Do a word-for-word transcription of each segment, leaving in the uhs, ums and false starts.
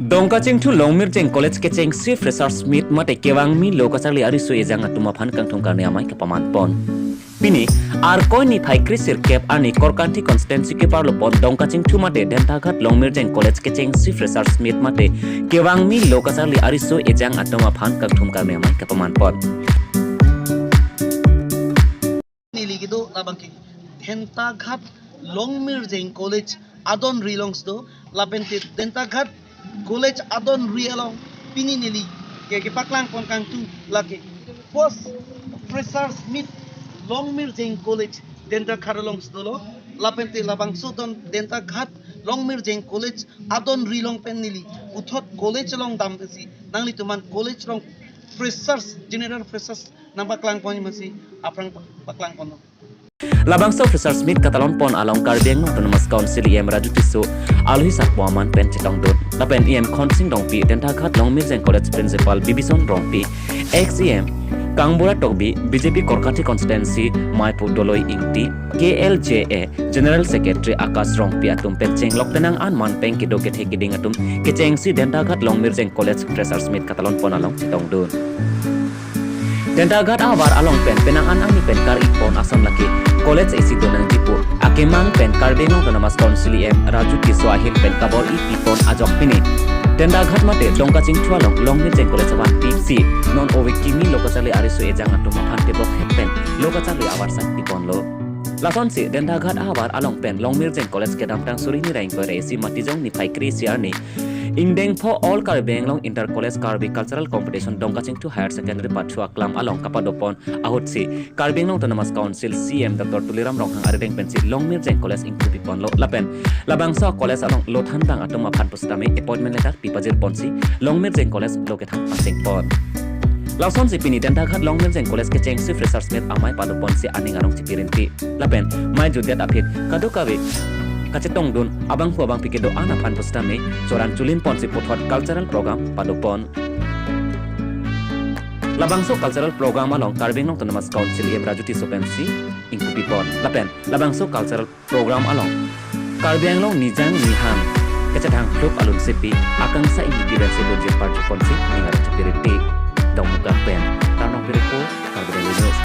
Dongkachingthu Longmirjeng College kechengsi freshers meet mate kevangmi lo kacharli ariso ejang atum aphan kangthum karne amei kapaman pon. Pini Arkoi niphai kre-sirkep arni Korkanthi constituency keparlo pon Dongkachingthu mate Dentaghat Longmirjeng College kechengsi freshers meet mate kevangmi lo kacharli ariso ejang atum aphan kangthum karne amei kapaman pon. Neli kedo labang ke Dentaghat Longmirjeng College adon ri alongs do, lapen te Dentaghat College adon ri along pini neli ke kepaklang pon kangthum lake first freshers meet Longmirjeng College Dentaghat alongs dolo, lapen te labangso adon Dentaghat Longmirjeng College adon ri along pen neli puthot college along dam pensi nanglitum aphan college along freshers, general freshers nangpaklang pon masi aphrang paklang pon. Labangso freshers meet katalon pon along Karbi Anglong Autonomous Council E M Raju Tisso alohi sakpo aman pen chetongdun. Lapen E M Khonsing Rongpi, Dentaghat Longmirjeng College Principal Bibison Rongpi, ex E M Kangbura Tokbi, B J P Korkanthi constituency Maipu Doloi Ingti, K L J A General Secretary Akash Rongpi atum pen chenglok penang an man pen kedo kethe keding atum kechengsi Dentaghat Longmirjeng College freshers meet katalon pon along chetongdun. Dentaghat ahavar along pen penang an arni pen kar-i pon ason lake college isi donangji pu akemang pen Karbi Anglong Autonomous Council E M Raju Tisso ahin pen kabor-i pi pon ajok pini Dentaghat mate Dongkachingthu along Longmirjeng College avan pisi non ove kimi lo kacharli ariso ejang atum aphan tebok het pen lo kacharli avarsai pi ponlo. Lasonsi Dentaghat ahavar along pen Longmirjeng College kedamtang suri ni ra ingkoi ra isi Matijong niphai kre-isi arni ingdeng pho All Karbi Anglong Inter College Karbi Cultural Competition Dongkachingthu Higher Secondary pathu aklam along kapado pon ahutsi Karbi Anglong Autonomous Council C E M Doctor Tuliram Ronghang arideng pensi Longmirjeng College ingkupi ponlo lapen labangso college along lo thandang atum aphan pusitame appointment letter pipajir ponsi Longmirjeng College lo kethan pasing pon. Lasonsi pini Dentaghat Longmirjeng College kechengsi freshers meet amei pado ponsi aning arong chipirinti. Lapen mei jutdet aphi kadokave kachetongdun abangphu abangpi kedo-an aphan pusitame choran chulin ponsi puthot cultural program pado pon. Labangso cultural program along Karbi Anglong Autonomous Council E M Raju Tisso pensi ingkupi pon. Lapen labangso cultural program along Karbi Anglong nijang nihang kachethan kluk alun sepi akangsa ingti pensi lunjir parju ponsi ning arong chipirinti. Dongmukak pen Karnok Biriko, Karbi Daily News.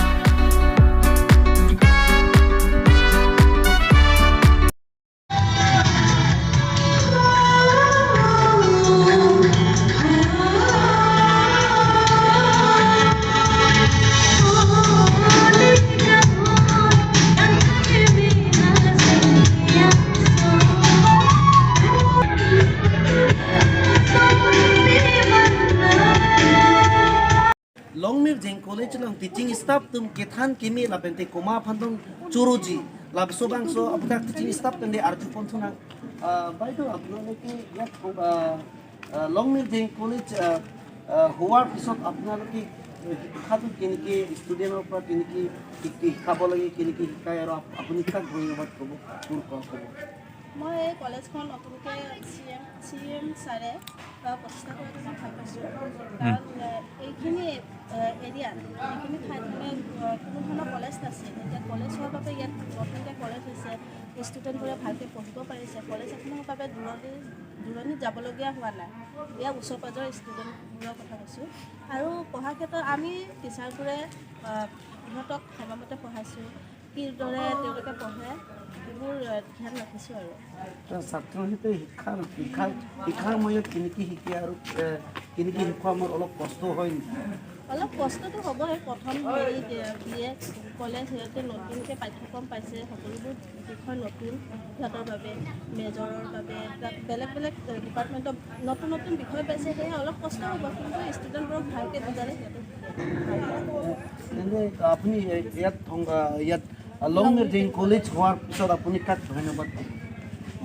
Longmirjeng College along teaching staff atum kethan keme lapen te komat aphan dong choroji, labangso aputhak teaching staff pen de arju pon thunang. আহ, বাইদেউ, আপোনালোকে ইয়াত, আহ, আহ, লংমিৰজেং কলেজ, আহ, আহ, হোৱাৰ পিছত আপোনালোকে, আহ, শিক্ষাটো কেনেকে, ষ্টুডেণ্টৰ পৰা কেনেকে শিক-, শিকাব লাগে, কেনেকে শিকায় আৰু আপ-, আপুনি কাক ধন্যবাদ ক'ব, কোন ক-, ক'ব? মই এই কলেজখন নতুনকৈ চি এম, চি এম ছাৰে, আহ, প্ৰতিষ্ঠা কৰাটো মই ভাল পাইছোঁ। কাৰণ, আহ, এইখিনি, আহ, এৰিয়াত, এইখিনি ঠাইত মানে, আহ, কোনো ধৰণৰ কলেজ নাছিল। এতিয়া কলেজ হোৱাৰ বাবে ইয়াত নতুনকৈ কলেজ হৈছে, ষ্টুডেণ্টবোৰে ভালকৈ পঢ়িব পাৰিছে। কলেজ এখনৰ বাবে দূৰণি, দূৰণিত যাবলগীয়া হোৱা নাই। ইয়াৰ ওচৰ পাজৰৰ ষ্টুডেণ্টবোৰৰ কথা কৈছোঁ। আৰু পঢ়াৰ ক্ষেত্ৰত আমি টিচাৰবোৰে, আহ, ইহঁতক সময়মতে পঢ়াইছোঁ, কিদৰে তেওঁলোকে পঢ়ে, এইবোৰ, আহ, ধ্যান ৰাখিছোঁ আৰু। ছাত্ৰ ছাত্ৰীৰ শিক্ষাৰ, শিক্ষাৰ, শিক্ষাৰ সময়ত কেনেকৈ শিকে আৰু, এ, কেনেকৈ শিকোৱা সময়ত অলপ কষ্ট হয় নেকি? অলপ কষ্টটো হ'বই। প্ৰথম হেৰি, বি এ কলেজ, সিহঁতে নতুনকৈ পাঠ্যক্ৰম পাইছে, সকলোবোৰ বিষয় নতুন সিহঁতৰ বাবে, মেজৰৰ বাবে, তাত বেলেগ বেলেগ ডিপাৰ্টমেণ্টৰ নতুন নতুন বিষয় পাইছে, সেয়ে অলপ কষ্ট হ'ব, কিন্তু ষ্টুডেণ্টবোৰক ভালকৈ বুজালে সিহঁতে শিকে। তেন্তে আপুনি ইয়াত থং-, ইয়াত লংমিৰজেং কলেজ হোৱাৰ পিছত আপুনি কাক ধন্যবাদ দিব?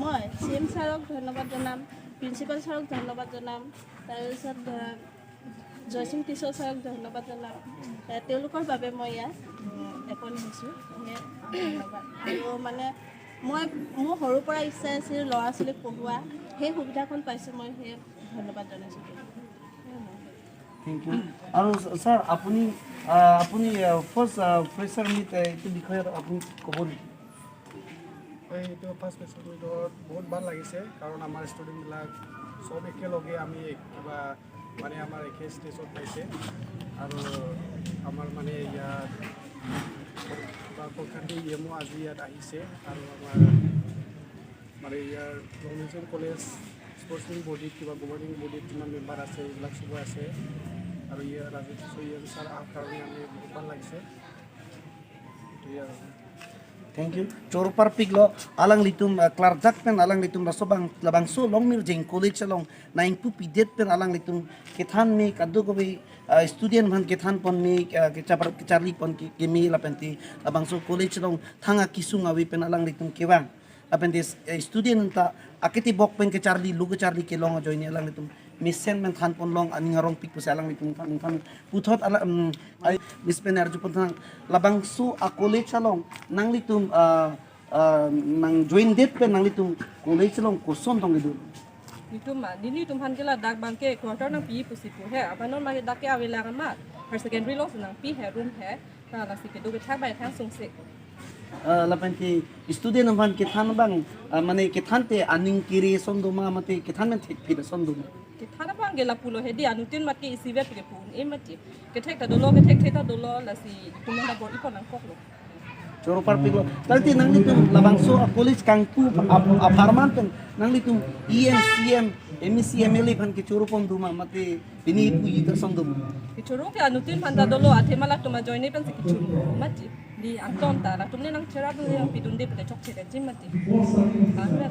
মই চি এম ছাৰক ধন্যবাদ জনাম, প্ৰিন্সিপাল ছাৰক ধন্যবাদ জনাম, তাৰপিছত, আহ, জয়সিং টিচাৰ ছাৰক ধন্যবাদ জনাম। এ, তেওঁলোকৰ বাবে মই ইয়াত, উম, এপইণ্ট হৈছোঁ। সেয়ে ধন্যবাদ। আৰু মানে মই, মোৰ সৰুৰ পৰা ইচ্ছা আছিল ল'ৰা ছোৱালীক পঢ়োৱা, সেই সুবিধাখন পাইছোঁ মই, সেয়ে ধন্যবাদ জনাইছোঁ। Thank you. আৰু ছাৰ, আপুনি, আহ, আপুনি, আহ, ফাৰ্ষ্ট, আহ, ফ্ৰেছাৰ মিট, আহ, এইটো বিষয়ে আপুনি ক'ব নেকি? এইটো ফাৰ্ষ্ট ফ্ৰেছাৰ মিটত বহুত ভাল লাগিছে, কাৰণ আমাৰ ষ্টুডেণ্টবিলাক সব একেলগে আমি এক-, কিবা মানে আমাৰ একে ষ্টেজত পাইছে আৰু আমাৰ মানে ইয়াত কিবা কৌশিক ইয়েমো আজি ইয়াত আহিছে আৰু আমাৰ মানে ইয়াৰ লংমিৰ্জেং কলেজ স্পৰ্টছ বডিত কিবা গভাৰ্ণিং বডিত কিমান মেম্বাৰ আছে এইবিলাক চব আছে আৰু ইয়াৰ ৰাজীৱ চৈয়দ ছাৰ অহাৰ কাৰণে আমি বহুত ভাল লাগিছে। এইটোৱে আৰু। Thank you. Choro parpiklo, alanglitum, ah, klarjak pen alanglitum laso bang, labangso Longmirjeng College along nangpupidet pen alanglitum kethan me kadokave, ah, student aphan kethan pon me, ah, kechapar-, kecharli pon ke, keme lapente labangso college along thang akesung ave pen alanglitum kevang. Lapente, eh, student ta aketibok pen kecharli, lo kecharli kelong ajoine alanglitum mesen pen than ponlong aning arongpik pusi alanglitum than, than puthot ala, um, ai, Miss pen arju pon than labangso a college along nanglitum, ah, ah, nangjoin det pen nanglitum college along koson tong kedo? Nelitum ma, nelitum aphan ke ladak abang ke quarter nangpi pusi pu he, abang non ma dak ke avelang amat, higher secondary alongsi nangpi he, room he, ta lasi kedo kethak bai thang sungse. Ah, lapente student aphan kethan abang, ah, mane kethan te aning kere ason doma mate kethan pen thekphit ason doma? Kethan abang ke lapulo he di, anuttin mat ke isivet ke pu-un-e mati. Kethek ta dolo, kethek thek ta dolo, lasi itum ta bor-i pon nangkoklo. Choro parpiklo. Tangte nanglitum labangso a college kangpu ap-, apharman pen nanglitum E M, C M, M E C, M L A aphan kechoro pon doma mate pini pu-i ta ason doma? Kechoro ke anuttin aphan ta dolo, athema latum ajoine pensi kechoro mati. Di angton ta latum ne nangcherap dun, nangpidunde pen chokche kachim mati. Amen.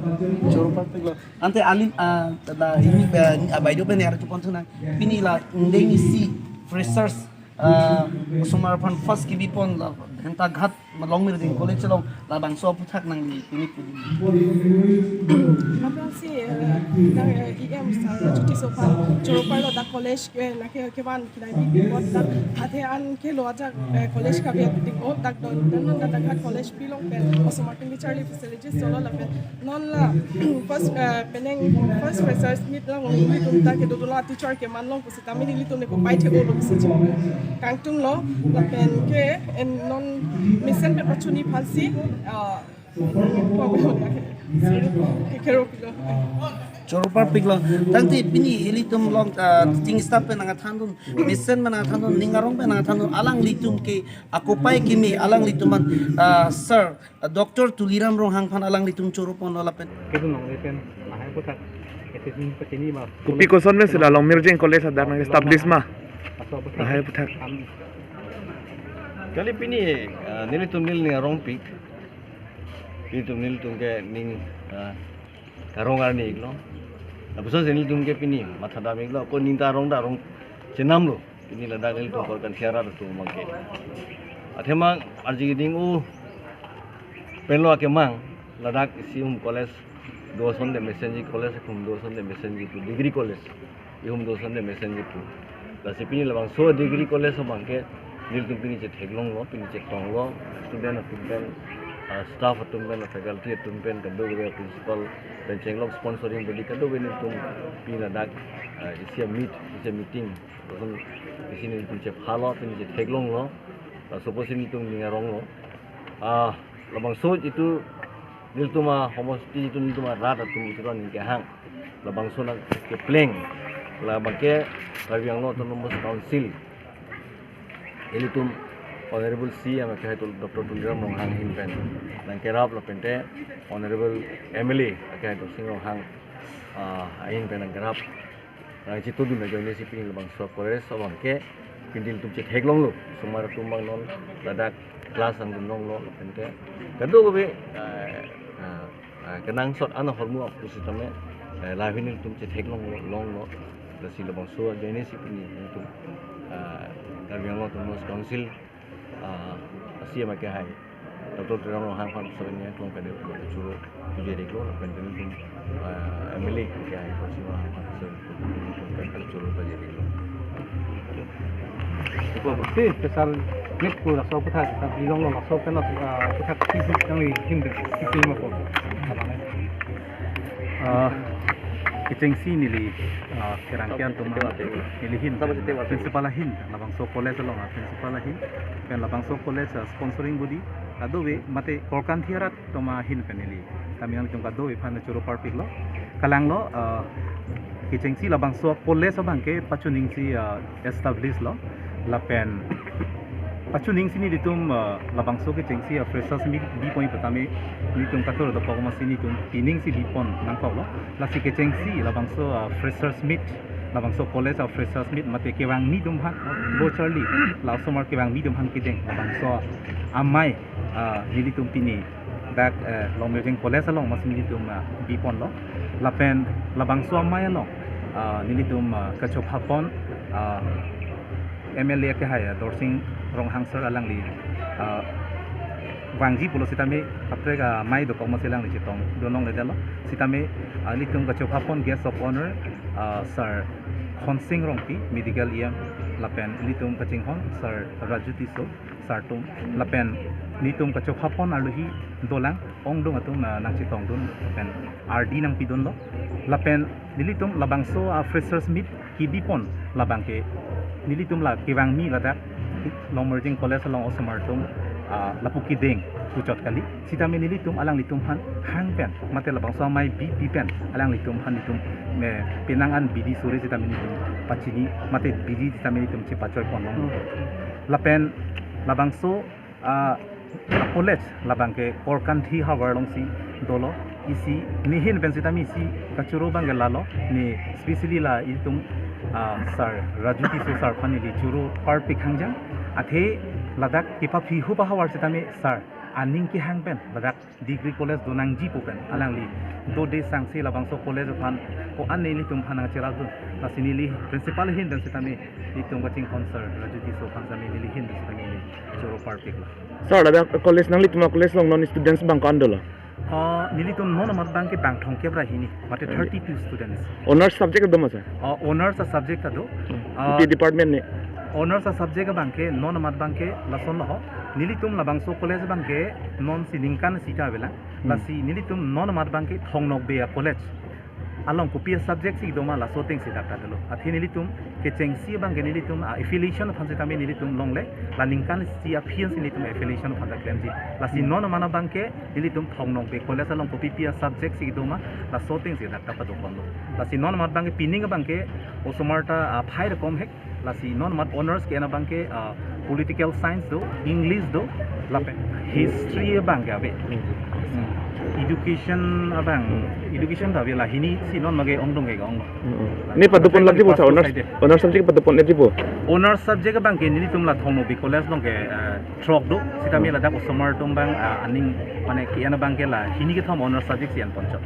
Choro parpiklo. Ante alim, ah, la ini, ah, abaideo pen arju pon thunang. Pini la ingdeng isi freshers, ah, osomar aphan first kebi pon la Ghantaghat Longmirjeng College along labangso aphuthak nangli pini pu. Aphrangsi, eh, nang, eh, E M sir Raju Tisso aphan choro parlo dak college, eh, nangke kevan kinai bi pot dak athe an kelo ajak, eh, college kave ding o dak don dan non dak dak college pilong pen osomar pen kecharli facilities dolo lapen non la first, eh, penang first freshers meet along nelitum ta kedo dolo, teacher keman long pusitame nelitum ne kopai the-olo pusi kangtunglo lapen ke en non mesen pen pachuni aphansi, ah, Choro parpiklo. Tangte pini ilitum along, ah, teaching staff pen nangthandun, mesen pen nangthandun, ning arong pen nangthandun, alanglitum ke akopai keme alanglitum aphan, ah, sir, ah, Doctor Tuliram Ronghang aphan alanglitum choro ponlo lapen. Kedun long le pen lahai aphuthak. Ete sing petini ma. Kopi koson pen si la Longmirjeng College adak nang establish ma? Aso aphuthak. Lahai aphuthak. Am. Kali pini, ah, nelitum neli ning arongpik. Nelitum nelitum ke ning, ah, karong arni iklo. Lapuson si nelitum ke pini mathadam iklo. Ko ning ta arong ta arong chenamlo. Pini ladak nelitum Korkanthi arat atum abang ke. Athema arji keding-o penlo akemang ladak isi ahum college do asonte mesenji, college ahum do asonte mesenji pu, degree college ihum do asonte mesenji pu. Lasi pini labangso degree college abang ke nelitum pini chetheklonglo, pini chetonglo, student atum pen, ah, staff atum pen, faculty atum pen, kadokave principal pen chenglok sponsoring body kadokave nelitum pini ladak, ah, isi a meet, isi a meeting, lason isi nelitum chephalo, pini chetheklonglo, laso apotsi nelitum ning aronglo. Ah, labangso itum nelitum ahomosti itum nelitum arat atum itum aning kehang. Labangso nangkepleng. Labang ke Karbi Anglong Autonomous Council. Ilitum Honorable C M akehai Tul-, Doctor Tuliram Ronghang ahin pen nangkerap lapente Honorable M L A akehai Tuliram Ronghang, ah, ahin pen nangkerap. Nangchitudun ajoine si pini labangso college abang ke pini nelitum chetheklonglo. Osomar atum abang non ladak class nangdunlonglo lapente kadokave, eh, eh, eh, kenangsot an ahormu apusitame, eh, lahai nelitum chetheklonglo, longlo. Lasi labangso ajoine si pini nelitum, eh, Karbi Anglong Autonomous Council, ah, a C M akehai Doctor Tuliram Ronghang aphan sering ya tuang kade choro pujeri klo, lapen nelitum, ah, M L A akehai Tuliram Ronghang aphan sering choro pujeri klo. Ipo si special meet pu laso aphuthak, ta bilong lo laso pen lo, ah, aphuthak si si nangli ahin pen si si ma po. Ah, kechengsi neli, ah, kerang kian atum, neli ahin, principal ahin, labangso college along, ah, principal ahin, pen labangso college, ah, sponsoring body, kadokave mate Korkanthi arat atum ahin pen neli tame nanglitum kadokave aphan choro parpiklo, kalanglo, ah, Kechengsi labangso college abangke pachuningsi, ah, establish lo. Lapen pachuningsi nelitum, ah, labangso kechengsi, ah, freshers meet bipon putame nelitum kathur dokok amatsi nelitum piningsi bipon nangkoklo. Lasi kechengsi labangso, ah, freshers meet, labangso college, ah, freshers meet mate kevangmi atum aphan, bo charli la osomar kevangmi atum aphan kedeng labangso amei, ah, nelitum pini dak, eh, Longmirjeng College along amatsi nelitum, ah, biponlo. Lapen labangso amei along, ah, nelitum, ah, kachophapon, ah, M L A akehai, ah, Dorsing Ronghang sir alangli, ah, vangji pulo sitame kaprek, ah, amei dokok amatsi alangli chetongdun longledetlo. Sitame, ah, nelitum kachophapon guest of honor, ah, Sir Khonsing Rongpi, Medical E M, lapen nelitum kachinghon Sir Raju Tisso, Sir atum, lapen nelitum kachophapon arlohi dolang, ongdung atum, ah, nangchetongdun, lapen ardi nangpidunlo, lapen nelitum labangso, ah, freshers meet kebipon labangke nelitum la kevangmi ladak Longmirjeng College along osomar atum, ah, lapu kedeng puchot kali. Sitame nelitum alanglitum aphan hang pen mate labangso amei bipi pen alanglitum aphan nelitum me penang an bidi suri sitame nelitum pachini mate bidi sitame nelitum chepachoi ponlong. Lapen labangso, ah, college labangke Korkanthi havar alongsi dolo. Isi nehin pen sitame isi kachoro abangke lalo, ne specially la itum, ah, Sir Raju Tisso sir aphan neli choro parpik hangjang. Athe ladak kepaphi hupa havar sitame sir aning kehang pen ladak degree college donangji pu pen alangli dode sangse labangso college aphan ko-an nelitum aphan nangcherapdun. Lasi neli principal ahin pen sitame nelitum kachinghon Sir Raju Tisso aphan sitame neli ahin pen sitame neli choro parpiklo. Sir, ladak college nanglitum a-college along non students abang ko-an dolo? Ah, nelitum non amat abangke bang thomkep ra hini, mate thirty-two students. Honors subject do ma, sir? Ah, honors a-subject do. Hmm. Ah, kopi department ne? Honors a-subject abangke non amat abangke lasonlo ho. Nelitum labangso college abangke non si ningkan isi ta avelang. Hmm. Lasi nelitum non amat abangke Thong Nokbe a-college along kopi a-subject si doma laso atengsi dak ta dolo. Athe nelitum kechengsi abangke nelitum, ah, affiliation aphan sitame nelitum longle, la ningkan isi aphi ansi nelitum affiliation aphan ta klemji. Lasi, hmm, non amat abangke nelitum Thong Nokbe College along kopipi a-subject si doma laso atengsi dak ta padoponlo. Lasi non amat abangke pining abangke osomar ta, ah, phai rakom hek. Lasi non amat honors ke-en abangke, ah, political science do, English do, lapen history abangke ave. Hmm. Education abang, education ta ave, la hini si non mage ongdung ke ongdung. Hmm. Ne padopon lagi po, sir, honors, honors subject padopon lagi po? Honors subject abangke nelitum la Thong Nokbe College alongke, ah, throk do, sitame, hmm, ladak osomar atum abang, ah, aning mane ke-en abangke la hini kethom honors subject si enponchot.